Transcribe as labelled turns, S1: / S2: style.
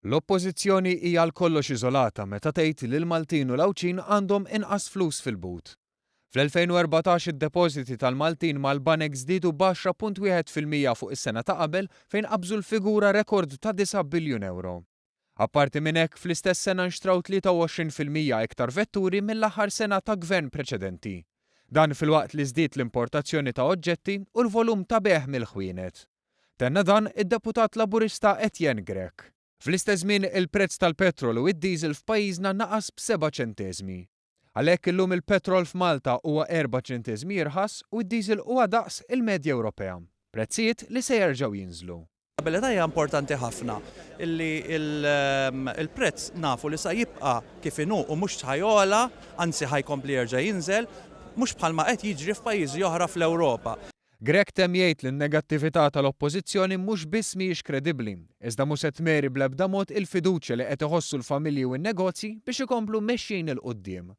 S1: L-Oppożizzjoni hija għal kollox iżolata meta tgħid li l-Maltin u l-Għawdxin għandhom inqas flus fil-but. Fl-2014 id-depożiti tal-Maltin mal-banek żdiedu b'10.1% fuq is-sena ta' qabel fejn qabżu l-figura rekord ta' 9 biljun ewro. Apparti minn hekk, fl-istess sena nxtraw 23% iktar vetturi mill-aħħar sena ta' gvern preċedenti. Dan filwaqt li żdied l-importazzjoni ta' oġġetti u l-volum ta' bejgħ mill-ħwienet. Tenna dan id-Deputat Laburista Etienne Grech. Fl-istess żmien, il-prezz tal-petrol u d-diesel f'pajjiżna naqas b'seba' ċenteżmi. Għalhekk illum il-petrol f'Malta huwa erba' ċenteżmi irħas u d-diesel huwa daqs il-medja Ewropea. Prezzijiet li se jerġgħu jinżlu.
S2: Stabilità hija importanti ħafna illi l-prezz nafu li sa jibqa' kif inhu u mhux ħa jogħla, anzi ħa jkompli jerġa' jinżel, mhux bħalma qed jiġri f'pajjiżi oħra fl-Ewropa.
S1: Grech temm jgħid li n-negattività tal-Oppożizzjoni mhux biss mhijiex kredibbli, iżda mhu se tmeri bl-ebda mod il-fiduċja li qed iħossu l-familji u n-negozji biex ikomplu mexjin 'il quddiem.